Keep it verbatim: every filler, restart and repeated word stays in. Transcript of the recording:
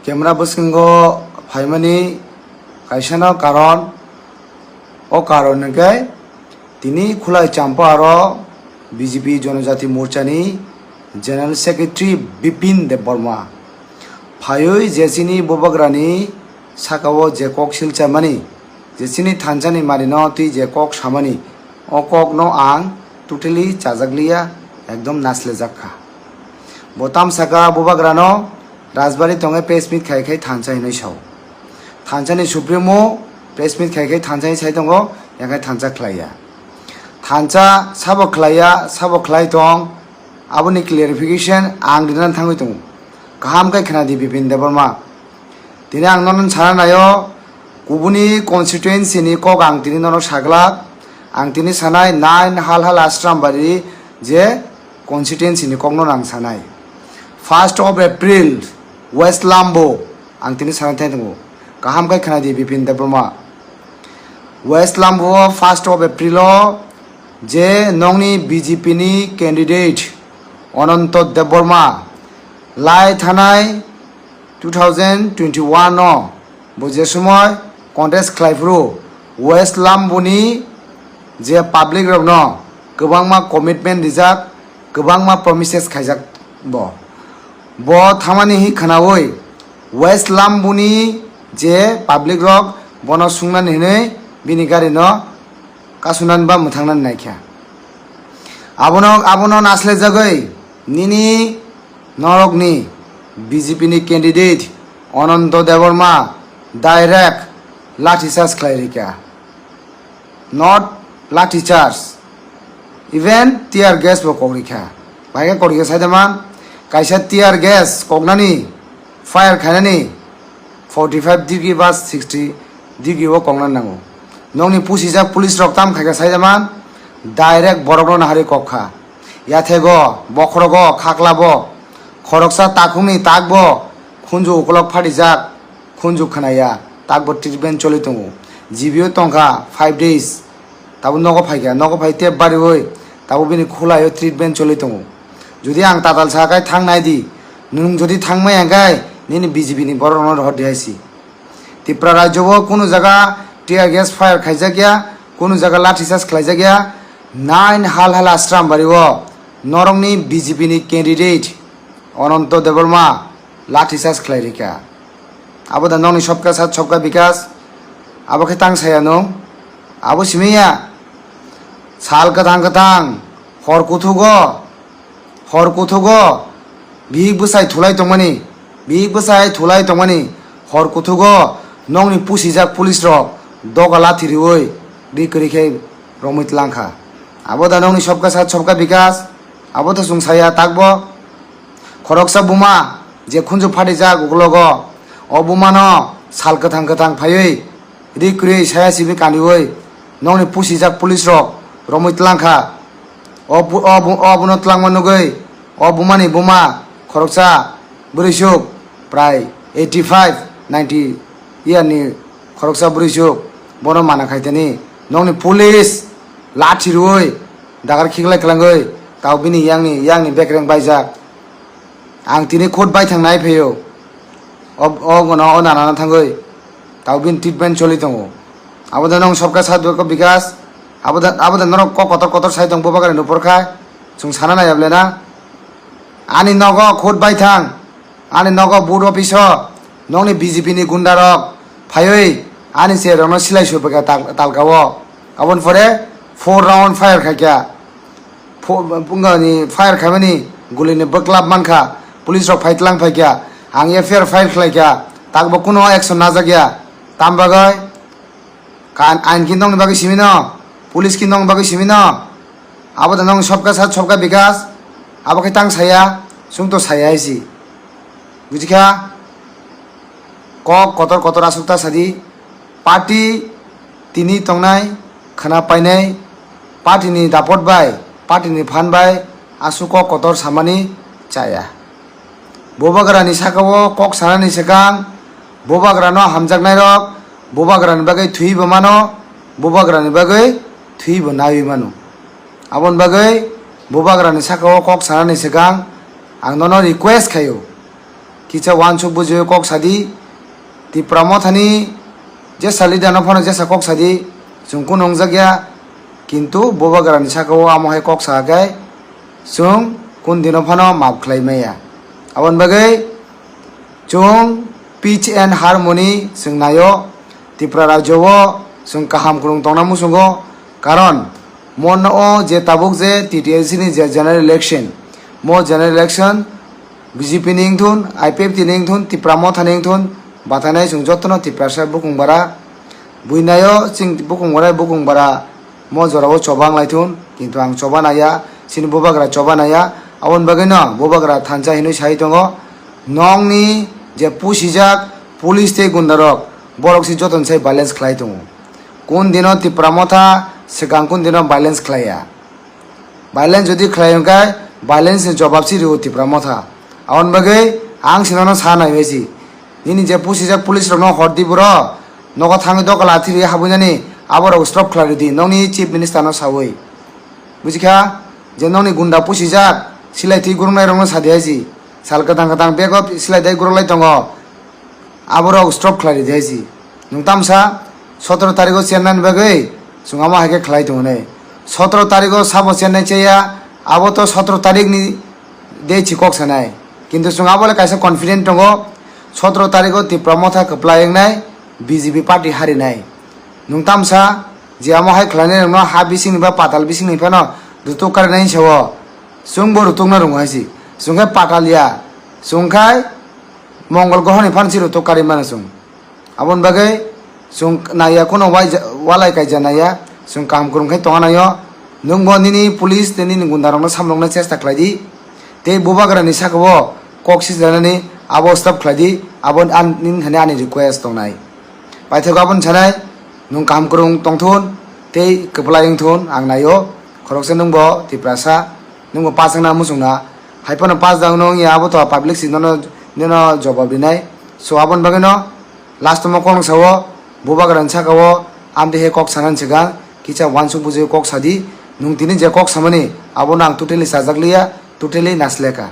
Camera bwskango phaimani kaisano karon, o karon hwnkhe tini Khulai Champa aro B J P Jonojati Morchani General Secretary Bipin Debbarma phaiwi je chini bubagrani sakao je kok silchamani, je chini thansani manino twi je kok samani, o kokno ang totally chajakliya, ekdom naslejak kha. Bo tamsaka bubagrano Rajbari tonge press meet khai khai thansa hinwi sao. Thansani supremo press meet khai khai thansa hinwi sai tongo, yakhai thansa khlaiya. Thansa sabo khlaiya, sabo khlai tong, aboni clarification ang rina thangwi tongo. Kaham khe khna di Bipin Debbarma. Tini ang nono sana naio, kubuni constituency ni kok ang tini nono saglak, ang tini sanai nine Hal Hal Ashram Bari je constituency ni kokno ang sanai. First of April, West Lambo, ang tini sanai thai tongo. Kaham khe khna di Bipin Debbarma. West Lambo first of April o je nongni B J P ni candidate Ananto Debbarma lai thanai two thousand twenty-one o bo je somoi contest khlai phuru West Lamboni je public rokno kwbangma commitment rijak, kwbangma promises khaijak bo. Bo thamani hi khnaui West Lamboni je public rok bono sungnani hinui bini gari no kasunani ba mwthangnani naikha. Abono, abono naslejagwi nini norokni B J P ni candidate Ananto Debbarma direct lathi charge khlai rikha. Not lathi charge, even tear gas bo kok rikha. Bai khe kok rikha sai da man, kaisa tear gas koknani, fire khainani forty five degree ba sixty degree o kokna nango. Nokni pusijak police rok tam khaikha sai da man, direct borokno nahari kok kha. Yathego, bokhorogo, khaklabo, khoroksa takhukni takbo khunju ukolok phatijak, khunju khnaya, takbo treatment choli tongo. G B o tongkha five days, tabo nogo phaikha, nogo phai tep bariui tabo bini khulaio treatment choli tongo. Jodi ang tatal sa khai thang nai di, nwng jodi thang maya khai nini B J P ni borok rokno rohor di hai si. Tripura rajyo o kunu jaga tear gas fire khaijak ya, kunu jaga lathi charge khlaijak ya, nine Hal Hal Ashram Bari o norokni B J P ni candidate Ananto Debbarma lathi charge khlai rikha. Abo da nokni Sabka Sath Sabka Vikas, abo khe tang saya nung, abo simi ya sal kwthang kwthang hor kuthugo, hor kuthugo bihik bwsai thulai tongmani, bihik bwsai thulai tongmani hor kuthugo nokni pusijak police rok doga lathi riui ri kwrwi khe romwi tlangkha. Abo da nokni Sabka Sath Sabka Vikas, abo to chwng saya takbo. Khoroksa buma je khunju phatijak uklogo, o bumano sal kwthang kwthang phaiwi ri kwrwi saya simi kaniui nokni pusijak police rok romwi tlangkha. O bu-, o bu-, o buno tlangma nugui o bumani buma khoroksa bwrwisuk prai eighty five ninety year ni khoroksa bwrwisuk bono mana khaitani nokni police lathi rwui dagar khiklai kwlangwi tao bini yangni, yangni bekreng baijak. Ang tini khud baithang nai phaio. O, o gano o nanano thangwi tao bini treatment choli tongo. Abo da nong Sabka Sath Sabka Vikas, abo da, abo da norok kok kotor kotor sai tong bubagrani nupor khai. Chwng sana nai able na. Ani nogo khud baithang, ani nogo board office o nokni B J P ni gunda rok phaiwi ani chair rokno silai sui phaikha tal-, talka o. Aboni pore four round fire khaikha. Pho-, bungani fire khaimani gulini bwklap mankha, police rok phai tlang phaikha, ang F I R file khlaikha, takbo kuno action najak ya. Tam bagwi? Kan ain ki nokni bagwi simi no, police ki nokni bagwi simi no. Abo da nong Sabka Sath Sabka Vikas, abo khe tang saya, chwng to saya hai si. Bujikha? Kok kotor kotor aswk ta sadi. Party tini tongnai, khwna painai, party ni daphot bai, party ni phan bai aswk kok kotor samani chaya. Bubagrani sakao kok sanani swkang, bubagrano hamjaknairok bubagrani bagwi thwibo mano, bubagrani bagwi thwibo naiwi mano. Aboni bagwi bubagrani sakao kok sanani swkang ang nono request khaio, kisa uansuk bujiwi kok sadi. Tipra Mothani jesa leader no phano jesa kok sadi, chwng kunu wngjakya, kintu Bubagrani sakao amo hai kok sa khe chwng kun dino phano maaf khlai maya. Aboni bagwi chwng peace and harmony chwng naio, Tripura rajyo o chwng kaham kwrwng tongna muchungo, karon mono o je tabuk je T T A C ni je general election, mo general election B J P ni wngthun, I P F T ni wngthun, Tipra Motha ni wngthun, bathanai chwng jotono Tiprasa bukung bara, buinaio chwng bukung bara, bukung bara mo jorao choba wnglaithun, kintu ang choba naiya, chini Bubagra choba naiya, aboni bagwino Bubagra thansa hinwi sai tongo, nokni je pusijak police tei gundarok, borok se jotoni sai violence khlai tongo. Kun dino Tipra Motha swkang kun dino violence khlaiya. Violence jodi khlai hwnkhe violence ni jobab se rio Tipra Motha. Aboni bagwi ang se nono sa naiwi si. Nini je pusijak police rokno hordi boro, nogo thangwi doka lathi ri habwi nani aborok stop khlai ridi, nokni chief minister no sawi. Bujikha, je nokni gunda pusijak, silai twi guruknai rokno sadi hai si. Sal kwthang kwthang bego silai dai guruklai tongo. Aborok stop khlai ridi hai si. Nwng tamsa sotoro tarigo chennai ni bagwi chwng amo hai khe khlai tongo nai. Sotoro tarigo sabo chennai cheya, abo to sotoro tarik ni de chi kok sanai. Kintu chwng abo le kaisa confident tongo, sotoro tarigo Tipra Motha kwplai wngnai, B J P party harinai. Nwng tamsa je amo hai khlainai rokno ha bisingni ba patal bisingni phano rutuk karinai sao. Chwngbo rutukna rwngo hai si. Chwng khe patal ya. Chwng khai Mongol grohoni phansi rutuk kari mano chwng. Aboni bagwi chwng naiya, kheno wai-, walai kaija naiya, chwng kaham kwrwng khe tongna naio. Nwngbo nini police tei nini gunda rokno samlokna chesta khlai di. Tei Bubagrani sakao kok sijlanani abo stop khlai di. Abo an-, nini thani ani request tongnai. Paithago aboni sanai, nwng kaham kwrwng tongthun tei kwplai wngthun ang naio. Khoroksa nwngbo Tiprasa, nwngbo pass wngna muchungna. Hai phano pass da wngno wngya abo to public si nono, nono jobab rinai. So aboni bagwino last mo kok sao, Bubagrani sakao amtwi he kok sanani swkang kisa uansuk bujui kok sadi. Nwng tini je kok samani abono ang totally sajak liya, totally nasleka.